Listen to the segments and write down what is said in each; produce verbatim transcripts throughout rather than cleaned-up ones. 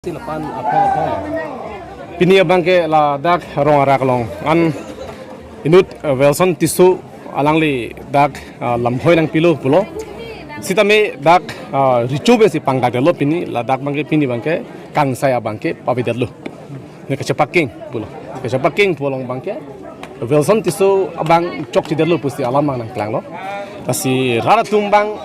Silapan aphong aphong. Pini abang ke ladak Rong Arak along an inut, eh, Wilson Tisso alangli dak, eh, lamhoi nangpilo pulo. Sitame dak, eh, recho pensi pangdakdetlo pini, ladak abang ke pini abang ke kangsai abang ke pavedetlo. Ne kachepakeng pulo. Kachepakeng pu along abang ke Wilson Tisso abang chokchedetlo pusi alam abang nangklanglo. Lasi rat atum abang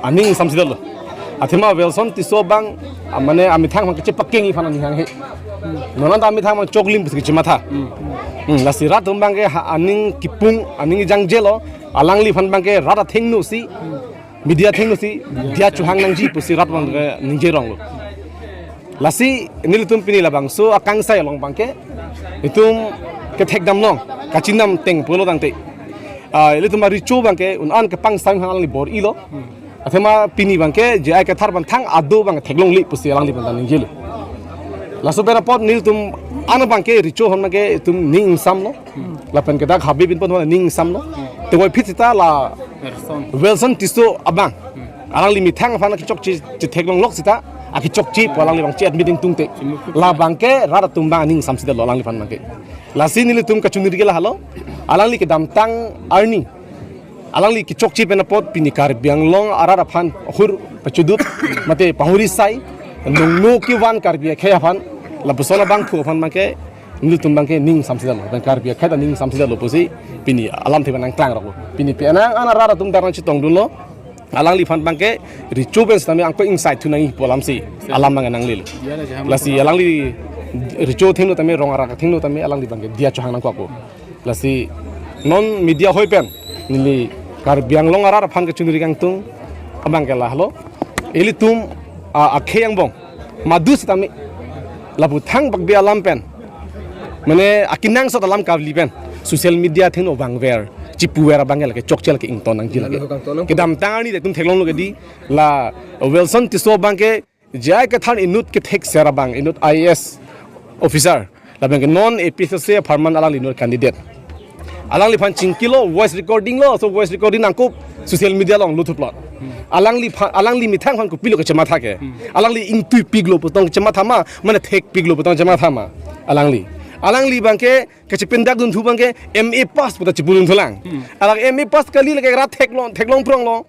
aning ingsamsedetlo. Athema Wilson Tisso abang, ah, mane amethang abang kachepakengji aphan aning hanghe. Non anta amethang abang choklim pusi kachematha. Hmm, lasi rat atum abang ke ha aning kipung, aning jangjelo, alangliphan abang ke rat athengno si, media athengno si, diya chohang nangji pusi rat abang ke ningjeronglo. Lasi nelitum pini labangso akangsai along abang ke itum kethekdamlong, kachinam ateng pulo tangte, ah, ilitum arecho abang ke un-an kepangsai hang alangli bor-ilo. Athema pini abang ke J I Kathar aphan thang ado abang theklongle pusi alangliphan ta ningjelo. Laso pen apot nelitum an abang ke recho hon abang ke itum ning ingsamlo. Lapen ke dak Habib Inpon hon ning ingsamlo. Tevoiphit seta la Wilson. Wilson Tisso abang, alangli methang aphan kechokche chetheklonglok seta, akechokche pu alangli abang che-admit ingtungte. Chimukuk. La abang ke rat atum abang aning ingsamsedetlo alangliphan abang ke. Lasi nelitum kachonghir ke lahelo. Alangli kedamtang arni alangli kechokche pen apot pini Karbi Anglong arat aphan hur pachudut mate pahuri sai, nongno kevan Karbi akhei aphan, lapuson abangphu aphan abang ke nelitum abang ke ning ingsamsedetlo, pen Karbi akhei ta ning ingsamsedetlo pusi pini alamthe abang nangklangroklo. Pini penang an arat atum dak nangchetongdunlo, alangliphan abang ke recho pen sitame angko ingsai thu nangji pu alamsi alam abang nanglelo. Lasi alangli recho athengno tame, Rong Arak athengno tame alangli abang ke diya chohang nangkokpo. Lasi non media hoi pen neli Karbi Anglong arat aphan kachonghir kangtung abang ke lahelo. Ilitum, ah, akhei angbong madu sitame lapu thangbak bi alam pen, mane akenangsot alam kali pen social media athengno vangver, chipuver abang ke lake chokche lake ington nangji lake. Lalu kangton nang. Kedamtang arni itum theklonglo ke di, la Wilson Tisso abang ke J I Kathar inut kethekser abang, inut I A S officer. Labang ke non A P H L C apharman alangli inut candidate. Alangliphan chingkilo, voice recording lo, so voice recording nangkup social media along luthuplot. Alangliphan, alangli methang aphan kopilo kachematha ke. Alangli ingtuipiklo pu tong kachematha ma, mane thekpiklo pu tong kachematha ma. Alangli. Alangli abang ke kachepindakdun thu abang ke M A pass pu ta chepudunthulang. Alangli M A pass kali lake rat theklong, theklong pronglo.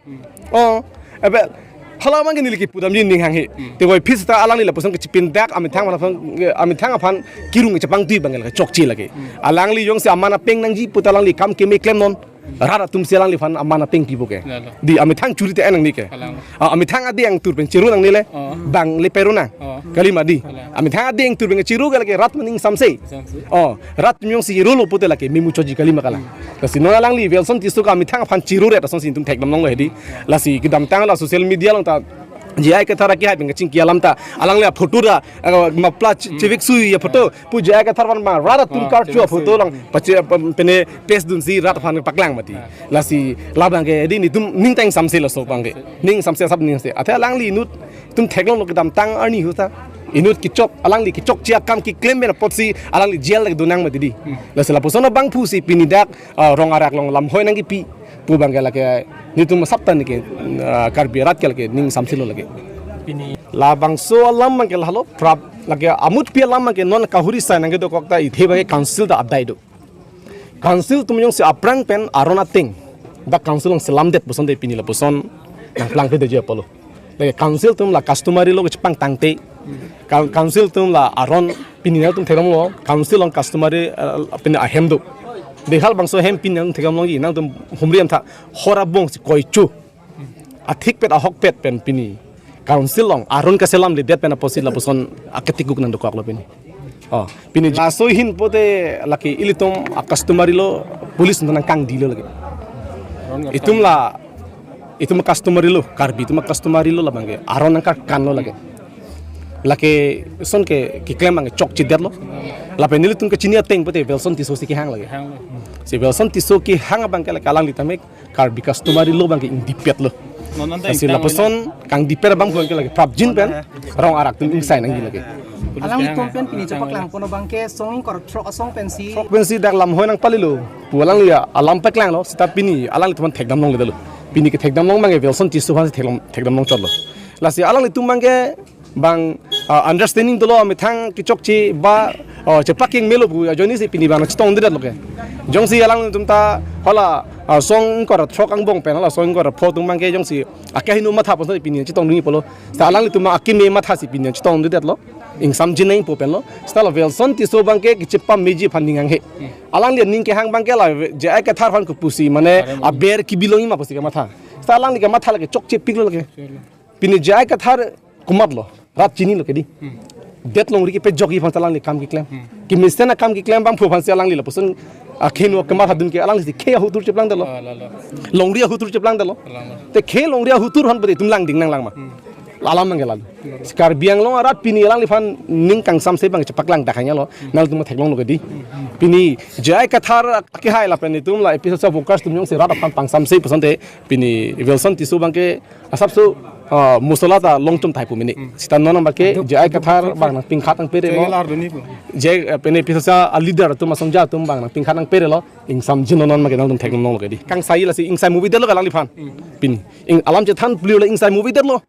Oh, ebe, hala abang ke neli kepudamji ning hanghe. Tevoiphit seta alangli lapuson kachepindak, amethang aphan, amethang aphan kirung kachepangtui abang ke lake chokche lake. Alangli jongsi aman apeng nangji pu ta alangli kam keme klemnon. Rat atumsi alangliphan aman apeng pipo ke. Lalo. Di amethang churi te-en nangne ke. Kalang. Ah, amethang adi angtur pen chiru nangne le. Oh. Bang le peru nang. Oh. Kalima di. Kalang. Amethang adi angtur pen chiru ke lake rat aning ingsamse. Ingsamse. Oh, rat atum jongsi chirulo pute lake memuchotji kalima kalang. Lasi non alangli Wilson Tisso ke amethang aphan chiruret asonsi itum thekdamlonglo hedi. Lasi kedamtang la social media along ta J I Kathar akehai pen kachingki alam ta alangli aphoto ta, eh, mapla che-, cheviksui aphoto pu J I Kathar aphan ma rat atum karchu aphoto along pache, pa-, pene pes dunsi rat aphan paklang mati. Lasi labang ke hedi nelitum ning ta ingsamse laso abang ke. Ning ingsamse asap ning ingsamse. Athe alangli inut itum theklonglo kedamtang arni ahut ta inut kechok, alangli kechokche akam keklem pen apotsi alangli jail lake donang mati di. Lasi lapuson abangphusi pini dak, ah, Rong Arak along lamhoi nangkepi pu abang ke lake nelitum asap ta neke, ah, Karbi arat ke lake ning ingsamselo lake. Pini labangso alam abang ke lahelo prap lake amutpi alam abang ke non kahuri sai nangkedokok ta ithe abang ke council ta adai do. Council atum jongsi aphrang pen aron ateng dak council along selamdet puson te pini lapuson nangplangpedetji apotlo. Lake council atum la customary law kachepangtangte. Coun-, council atum la aron pini nangtum theklonglo, council along customary, eh, pini ahem do. Dei halabangso ahem pini nangtum theklonglo, nangtum humri amtha hor abong si koichu. Athikpet ahokpet pen pini council along aron kaselamledet pen apotsi lapuson aketikuk nangdokoklo pini. Oh, pini laso ahin pute lake ilitum a-customary law police nangkangdilo lake. Itum la, itum customary law, Karbi atum customary law labang ke aron nangkarkanlo lake. Lake son ke keklem abang chokchedetlo. Lapen nelitum kachini ateng pute Wilson Tisso si kehang lake. Hanglo. Si Wilson Tisso kehang abang ke lake alangli tame Karbi customary law abang ke ingdipetlo. Non anta lasi ingtang lapuson kangdipet abangphu ke lake prapjin pen Rong Arak atum ingsai nangji lake. Alanglitum pen pini chepaklangpon abang ke song ingkoi ra throk asong pensi. Throk pensi dak lamhoi nangpalilo pu alangli alam paklanglo, seta pini alanglitum thekdamlongledetlo. Pini kethekdamlong abang ke Wilson Tisso aphansi theklong, thekdamlongchotlo. Lasi alanglitum abang ke bang Ah, understanding dolo, methang kechokche ba, oh, chepaking melo pu ajoine si pini bang chetongdedetlo ke. Jongsi alanglitum ta hala, ah, song ingkoi ra throk angbong pen, hala song ingkoi ra pho atum abangke jongsi akehingno matha ponsi pini chetongdunji pulo. Seta alanglitum akeme matha si pini chetongdedetlo. Ingsamjin nangpo penlo. Seta la Welson Tisso abangke kechepameji aphan ning hanghe. Alangli aning kehang abangke la J I Kathar aphan kopusi mane aber kebi longji ma pusi kematha. Seta alangli kematha lake chokchepiklo lake. Pini J I Kathar komatlo, rat chinilo ke dei. Hmm. Det longri kepejokji aphan si alangli kam keklem. Hmm. Kemesen akam keklem abangphu aphan si alangli lapuson akehingno kematha dun ke alangli si khei ahutur cheplangdetlo. Ah, lalo. Longri ahutur cheplangdetlo. Lalo. Te khei longri ahutur aphan pede itum langding nanglang ma. Hmm. Alam abangke lalo. Lalo. Si Karbi Anglong arat pini alangliphan ning kangsamse abang chepaklang dak hanya lo. Hmm. Nangtum theklonglo ke dei. Hmm. Pini J I Kathar akehai lapen itum la A P H L C workers atum jongsi rat aphan pangsamse pusonte pini Welson Tisso abangke asapso, ah, mosola ta longchom thai pu mene. Hmm. Seta non abangke J I Kathar abang nangpingkhat nangperelo. J I Kathar duni pu. J I, eh, pini A P H L C a-leader atum asongja atum abang nangpingkhat nangperelo. Ingsamjin non abangke nangtum theklonglo ke dei. Kangsai lasi ingsai movie detlo ke alangliphan. Hmm. Pini. Ing alam chethan pulilo ingsai movie detlo.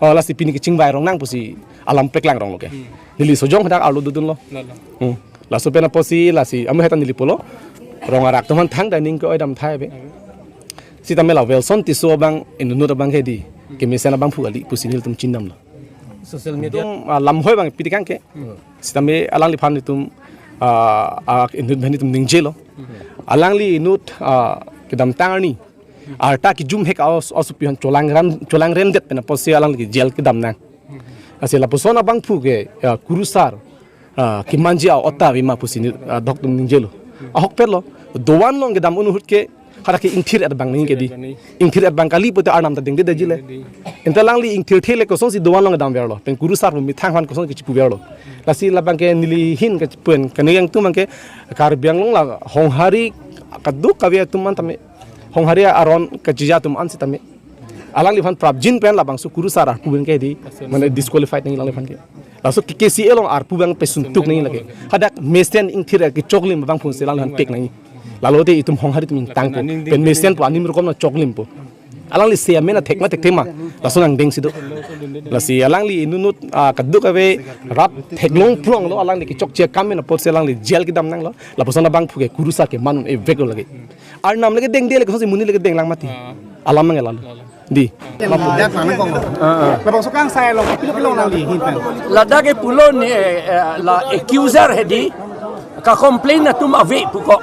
Oh, lasi pini kechingvai rong nang pusi alam peklang ronglo ke. Hmm. Neli sojong hadak arlo dodunlo. Lalo. Hmm. Laso pen apotsi lasi amu heta neli pulo. Rong arak atum aphan thangta ning ke-oi dam thai ave. Ave. Sitame la Welson Tisso abang inut abangke dei. Hmm. Kemesen abangphu kali pusi nelitum chindamlo. Social media. Itum, ah, lamhoi abang piti kangke. Hmm. Sitame alangliphan itum, ah, ah, inut abang itum ningjelo. Hmm. Alangli inut, ah, kedamtang arni arta kejum hek aos, aosopi aphan cholang ran, cholang rendet pen apotsi alangli jail kedam nang. Lasi lapuson abangphu ke, ya, kurusar, ah, kemanji a-ota ave ma pusi ni, ah, doktum ningjelo. Ahokpetlo, dovan along kedam un ahut ke, hadak ke ingthir-et abang nangji ke dei. Ingthir-et abang kali pute arnam ta dengdedetji le. Ante alangli ingthirthe le kosonsi dovan along kedamverlo. Pen kurusar pu methang aphan koson kechipuverlo. Lasi labangke neli ahin kepu-an kene yang atum abangke Karbi Anglong la honghari kadokave atum an tame honghari aron kachija atum an sitame alangliphan prapjin pen labangso kurusar arpu abangke dei, mane disqualified nangji alangliphan ke. Laso K K C A along arpu abang pesuntuk nangji lake. Hadak mesen ingthir kechoklim abangphu si alangliphan pek nangji. Lalote itum honghari atum ingtangpo. Pen mesen pu anim rokom nangchoklimpo. Alangli si amen athek ma thekthe ma. Laso nangdengsi do. Lasi alangli inut, ah, kadokave rat theklong pronglo, alangli kechokche akam pen apotsi alangli jail kedam nanglo. Lapuson abangphu ke kurusar keman un-e veklo lake. Arnam lake dengde lake kosonsi monit lake denglang mati. Ah. Alam abangke lalo. Lalo. Dei. Lapu dak nang kong. Ah, ah. Labangso kangsai along, pilo pilo nangli ahin pen. Ladak ke pulo ne, eh, eh, la accuser he dei. Ka-complain atum ave pu ko.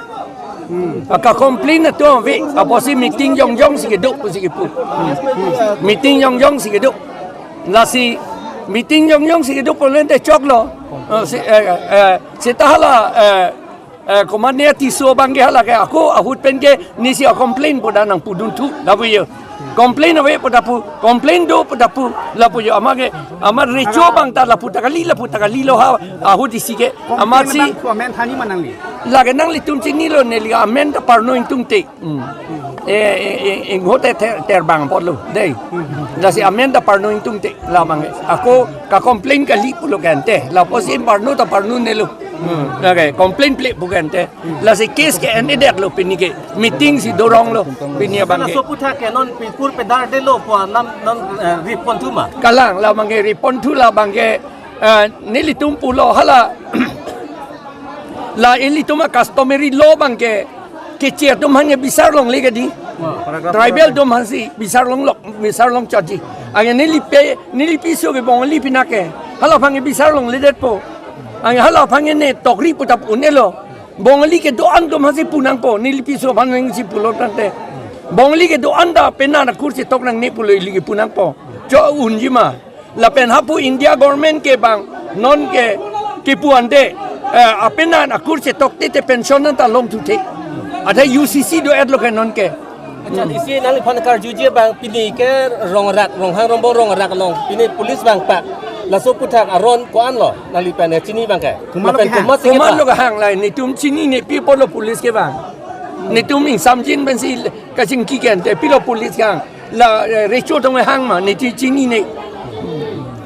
Hmm. Ka-complain atum ave. Apotsi meeting jongjong si kedo pusi kepu. Hmm. Meeting jongjong si kedo. Lasi meeting jongjong si kedo pulote choklo. Eh, si, eh, eh, seta hala, eh, eh, komatne Tisso abangke hala ke ako ahut pen ke nesi a-complain pu dak nangpudunthu lapu jo. Complain ave pu dak pu, complain do pu dak pu lapu jo, amat ke, amat recho abang ta lapu ta kali, lapu ta kalilo ha, ahut isi ke, amatsi. Complain abangphu amen thanji ma nangli? Lake nanglitum chinilo, neli amen ta parno ingtungte. Hmm. Eh, eh, eh, eh, inghote ter, terbang apotlo, dei. Lasi amen ta parno ingtungte, labang ke. Ako ka-complain kali pulo ke ante. Lapusi parno ta parnonelo. Hmm. Lake, complain ple pu ke ante. Lasi case ke endedetlo pini ke. Meeting si doronglo pini abangke. Laso aputhak ke non pipur pedardetlo pu alam non, eh, reponthu ma? Kalang, labangke reponthu labangke, eh, nelitum pulo hala. La ilitum a-customary law abangke, keche atum aphan ke bisar longle ke dei. Paragraph tribal atum aphansi bisar longlo, bisar longchotji. Anke nelipi, nelipiso ke Bongali pinak ke. Halaphan ke bisar longledetpo. Anke halaphan ke ne tokri pu ta un-elo. Bongali kedo-an atum aphansi punangpo, nelipiso aphan nangsi pulo tangte. Bongali kedo-an ta penan akur chetok nangne pulo ili ke punangpo. Cho unji ma. Lapen hapu India government ke bang, non ke, kepu ante, eh, apenan akur chetok te te pension nangta longthu the. Athe U C C do-etlo ke non ke. Accha, isi nangliphan karjuji bang pini ke Rongrak, Ronghang Rongbong Rongrak along, pini police bang pak. Laso aputhak aron ko-anlo, nangliphan chini bang ke. Komatlo lapen kehang? Komatsi komatlo kehang? Kehang la, netum chinine pi apotlo police ke bang. Netum ingsamjin pensi kachingki ke ante, pilo police kehang. La, eh, recho atum kehang ma, neti chinine.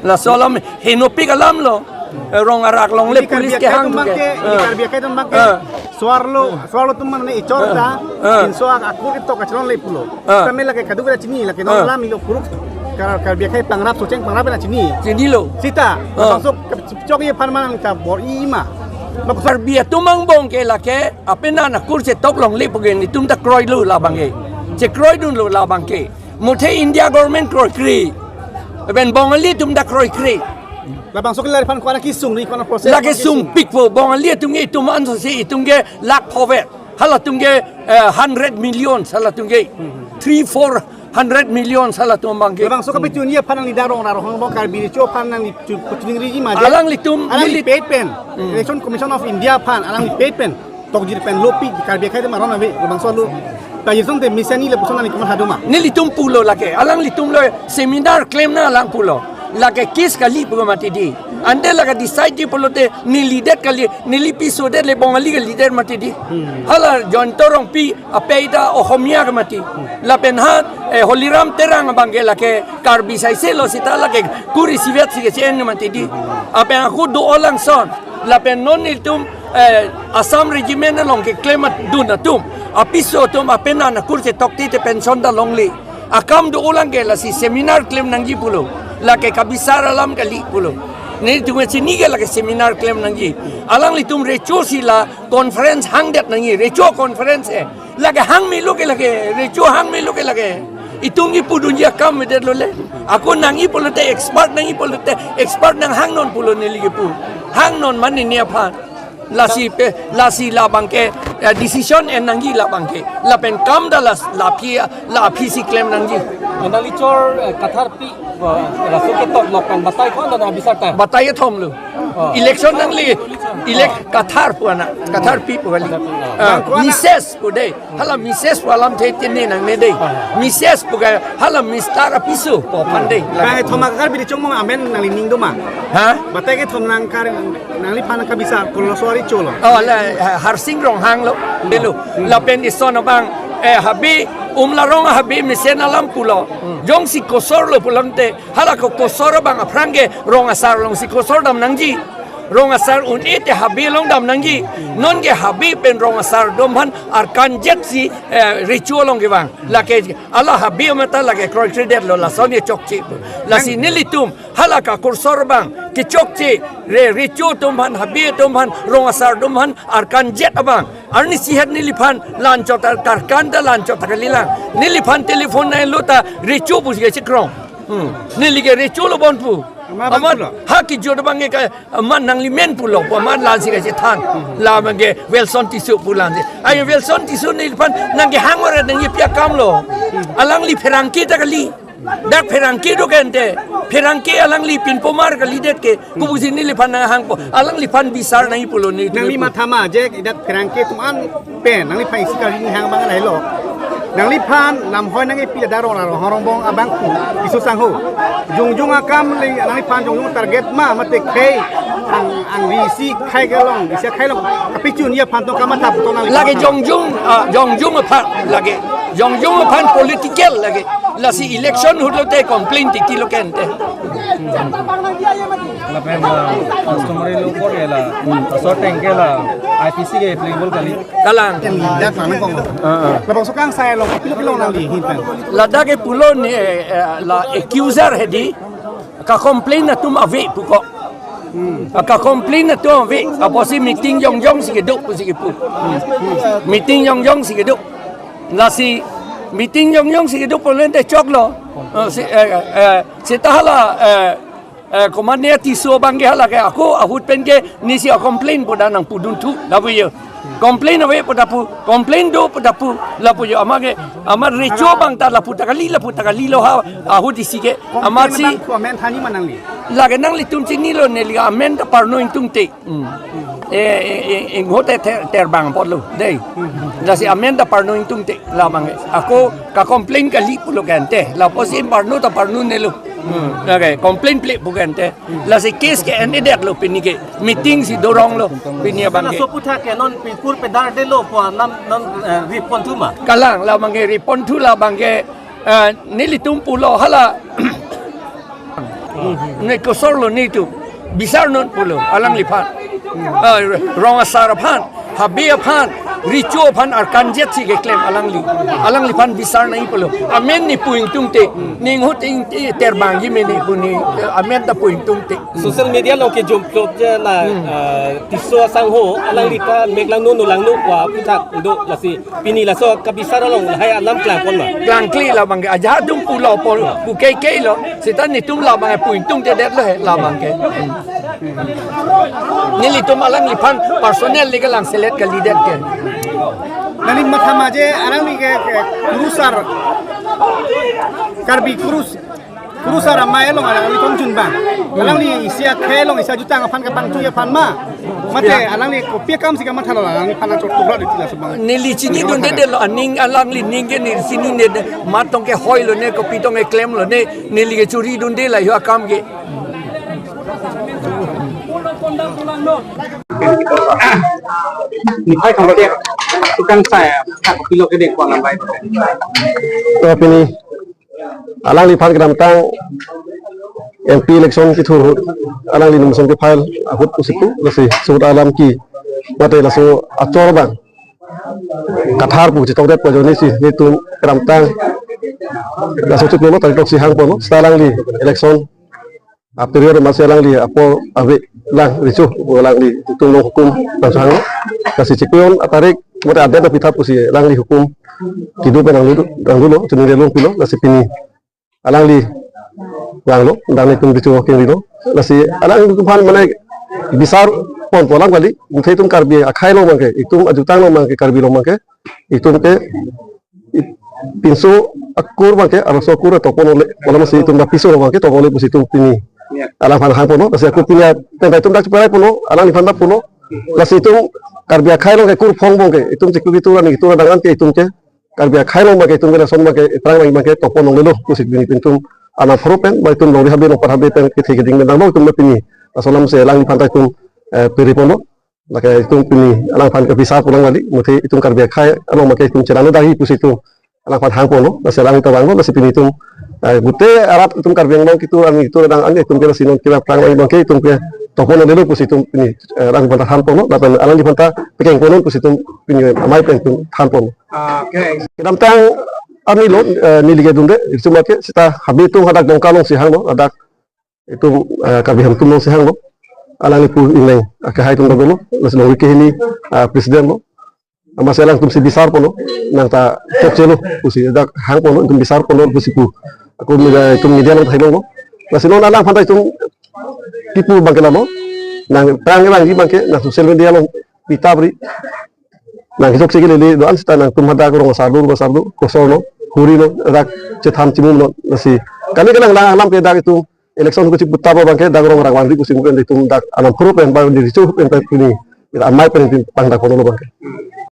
Laso alam henopik alamlo. Eh, Rongrak along le police kehang atum ke, ke. Ili Karbi akai atum bang ke. Eh. Suarlo, suarlo atum mane echor ta. Eh. Pinso ak-, akur ketok kachelongle pulo. Eh. Kami lake kadokave chini, lake non, eh, alam ilo kuruk. Kar Karbi akhei pangrap, Socheng pangrap na chini. Chinilo. Sita, Ah. Labangso kechokji aphan manang ta bor-i ma. Labangso Karbi atum angbong ke lake, apena nakur chetok longle pu ke nelitum ta kroilo labang ke. Chekroidunlo labang ke. Muthe India government kroikre. Lapen Bongali atum ta kroikre. Labangso ke lariphan kona kesung ni kona process. Lake kona kesung. Sungpikpo, Bongali atum ke itum anso si itum ke lakh phovet. Halatum ke, eh, hundred million halatum ke. Hmm. Three, four hundred million halatum abang ke. Labangso kapachunji aphan nangli dak Rong Arat Rong Ahangrong Karbi Recho aphan nangli chu-, pachuningri ma je. Alanglitum, Alangli neli- pet pen. Hmm. Election Commission of India aphan, alangli pet pen. Tokjir pen lopi Karbi akhei atum aron ave, labangso lo. Kajir song te mesen ni lapuson nangli komat hado ma. Nelitum pulo lake, alanglitum lo seminar klemnang alang pulo. Lake case kali pu mati di. Ante lake decide ji pulote neli det kali, neli piso det le Bongali kali det mati di. Hmm. Hala Jayanta Rongpi apei ta Ohomia ke mati. Hmm. Lapen ha, eh, Holiram Terang abang ke lake Karbi saise lo sita lake kur isivet si ke si en mati di. Hmm. Lapen ako do-o langson. Lapen non nelitum, eh, Assam Regiment along keklem dun atum, apiso atum apena nakur chetok te te pension ta longle. Akam do-o lang ke lasi seminar klem nangji pulo. Lake kabisar alam kali pulo. Nelitum chini ke lake seminar klem nangji. Alanglitum Recho si la conference hangdet nangji. Recho conference eh. Lake hang melo ke lake, Recho hang melo ke lake. Itum kipudunji akam medet lo le. Ako nangji pulote expert nangji pulote expert nanghang non pulo neli kipu. Hang non mane ni aphan. Lasi pe, lasi labang ke, eh, decision en nangji labang ke. Lapen kam ta las, laphi, laphi si klem nangji. Nangli chor, eh, Kathar pi, eh, laso ketok lok pen batai ko, nang abisar ta? Batai kethom lo. Oh. Election nangli, elect Kathar pu ana, Kathar pi pu kali. Kathar pi, oh. Ah, Bang ko ana. Missus pu dei. Hala Missus pu alamthe tini nangne dei. Ah. Missus pu ke hala Mister apiso pu aphan dei. Bang, eh, thoma Karbi Recho angbong amen nangli ning do ma? Ha? Batai kethom nang kar nangliphan kabisar koloso ari cholo. Oh, la, eh, Harsing Ronghang lo, dei lo. Hmm. Lapen ison abang, eh, habe, Umlarong habe mesen alam pulo. Hmm. Jongsi kosor lo pulote, hala ko kosor abang aphrang ke Rong Asar along si kosor dam nangji. Rong Asar un-e te habe along dam nangji. Non ke habe pen Rong Asar atum aphan arkan jet si, eh, Recho along kevang. Lake hala habe mata lake kroikre det lo lason kechokche. Lasi nelitum hala ka kosor abang kechokche, re, Recho atum aphan, habe atum aphan, Rong Asar atum aphan arkan jet abang. Arni sihet neliphan la-anchot ta karkan ta la-anchot ta kalilang. Neliphan telephone nai lo ta Recho pusi kechekrong. Hmm. Neli ke Recho lo bon pu. Amat amat pulo. Ha kejut abang ke ka, amat nangli men pulo pu amat la-ansi kachethan. Hmm. Labang ke Welson Tisso pu la-ansi. Ai Welson Tisso neliphan nangkehang ore nangji pi akam lo. Hmm. Alangli pherangke ta kali. Dak pherangke do ke ante. Pherangke alangli pinpomar kalidet ke. Kopusi neliphan nanghangpo. Alangliphan bisar nangji pulo neli. Nangli matha ma je dak pherangke atum an pen nangliphan isi kali hang abang lahelo. Nangliphan lamhoi nangkepi dak Rong Arat Rong Ahangrong angbong abang pu isu sangho. Jongjong akam le nangliphan jongjong target ma mate khei ang, angri isi khei kelong, isi khei long kapachunji aphan to kamatha to nangli. Lake jongjong, ah, jongjong aphan lake. Jongjong aphan political lake. Lasi election ahut lo te complain titi lo ke ante. Lapen, ah, customary law court ke la, asor ateng ke la, I P C ke applicable kali. Kalang. Dak mana kong? Ah, ah. Labangso kangsai along, pilo pilo nangli ahin pen. Ladak ke pulo ni, eh, eh, la accuser hedi, ka complain atum ave pu ko. Hmm. Ka complain atum ave, apotsi meeting jongjong si kedo pusi kepu. Hmm. Meeting jongjong si kedo. Lasi meeting jongjong si kedo pulote choklo. Eh, si, eh, eh, seta hala, eh, eh, komatne Tisso abang ke hala ke ako ahut pen ke nesi a-complain pu ta nangpudun thu lapu ye. Complain ave pu ta pu, complain do pu ta pu lapu ye. Amat ke, amat Recho abang ta lapu ta kali, lapu ta kali lo ha ahut isi ke. Amatsi complain abang pu amen thanji ma nangli? Lake nanglitum chinilo neli amen ta parno ingtungte. Hmm. Eh, eh, eh, inghote ter, terbang apotlo, dei. Hmm. Lasi amen ta parno ingtungte, labang ke. Ako ka-complain kali pulo ke ante. Lapusi parno ta parno nelo. Hmm. Lake, complain ple pu ke ante. Hmm. Lasi case ke en-edet lo pini ke. Meeting si dorong lo pini abang ke. Laso aphuthak ke non pipur pedar det lo pu alam non, eh, riponthu ma? Kalang, labang ke riponthu labang ke, eh, nelitum pulo hala. Ne kosor lo netum. Bisar non pulo alangliphan. Ah, Rong Asar aphan, habe aphan, Recho aphan arkanjet si keklem alangli. Alangliphan bisar nangji pulo. Amen ne pu ingtungte. Ne inghut ingti terbang ji mene pu ne, eh, amen ta pu ingtungte. Social media along kejom plot je la, ah, Tisso asangho, alangli ta mek langno no langno pu aputhak do lasi pini laso kabisar along lahai alam klangpon ma? Klangkle labang ke, ajahak atum pulo pol, pu keikei lo, seta netum labang ke pu ingtungtedet lo he labang ke. Nelitum alangliphan personal legal lang selet kalidet ke. Nangli matha ma je alangli ke, ke kurusar, Karbi kurus, kurusar amei along alangli kongjun bang. Alangli isi akhei along isi ajutang aphan kepangtui aphan ma. Mate alangli kopi akam si kamatha lo, alangliphan chot tukra di tila sebang. Neli chinidundedetlo, aning alangli ning ke neli chinine, mat tong ke hoi lo ne, kopi tong ke klem lo ne, neli ke churidunde lahai akam ke. Niphai kanglo dia tukang saya, tak pilo ke dek kuang nambai. To pini alangliphan kedamtang M P election kethur ahut alangli nomination ke-file ahut pusi pu, lasi surat alam ke mate laso achor bang kathar pu chetokdet pu ajoine si netum kedamtang laso chiklo tarik throksi hangponlo, seta alangli election a-period masi alangli apor ave lang recho alangli itum along hukum nangchehanglo. Lasi chiklo atarik mate adet apitha pusi alangli hukum kedo pen nanglu, nanglulo, chinine longpilo, lasi pini alangli vanglo, dang netum recho kengrilo. Lasi alangtum aphan mane bisar ponpo alam kali, muthe itum Karbi akhei along abang ke, itum ajutang along abang ke, Karbi along abang ke, itum ke, i-, pinso akur abang ke, arloso akur topon ole, alam si itum ta piso abang ke topon ole pusi itum pini alangphan hangponlo, lasi ako pini pen itum dak cheparai ponlo, alangliphan ta ponlo, lasi itum Karbi akhei along ke kur phong abang ke, itum chiklo ketur ani ketur adang an ke itum ke, Karbi akhei along abang ke itum ke lason abang ke, eprang abang ke topon longlelo pusi pini itum alam pharo pen, ba itum longri habe longpat habe pen kethe keding pen damlo itum pini. Laso alam si alangliphan ta itum, eh, piri ponlo. Lake itum pini alangphan kabisar pu lang kali, muthe itum Karbi akhei along abang ke itum chelangno dagi pusi itum alangphan hangponlo, lasi alangli ta vanglo, lasi pini itum, eh, gute arat itum Karbi Anglong ketur ani ketur adang an itum ke lasi non kira prang abang ke itum ke topon longlelo pusi itum pini, eh, alangliphan ta thanponlo, lapen alangliphan ta pekeng ponnon pusi itum pini amei pen itum thanponlo. Oke. Kedamtang arni lo, eh, neli kedunde, itum ke seta habe atum hadak Dongka along si hanglo, hadak itum, eh, Karbi Hemtum along si hanglo. Alangli pu ingleng akehai atum ta dolo, lasi longri kehini, ah, president lo. Amatsi alangtum si bisar ponlo, nang ta chokchelo pusi dak hangponlo, itum bisar ponlo pusi pu. Ako media, itum media along ta hai longlo. Lasi non alangphan ta itum kipu abang ke lalo, nang tang abang ji abang ke, nang social media along pitap ri, nang kechokche kelele do-an seta nangtum hadak rong asar do, asar do, kosor lo, huri lo, dak chethan chimum lo, lasi kami ke nang lang alam ke dak itum election ko chiputap abang ke dak rong rang vangri pusi pu pen itum dak alam pharo pen ba di recho pen pen pini amei pen itum pangdak ponlo abang ke.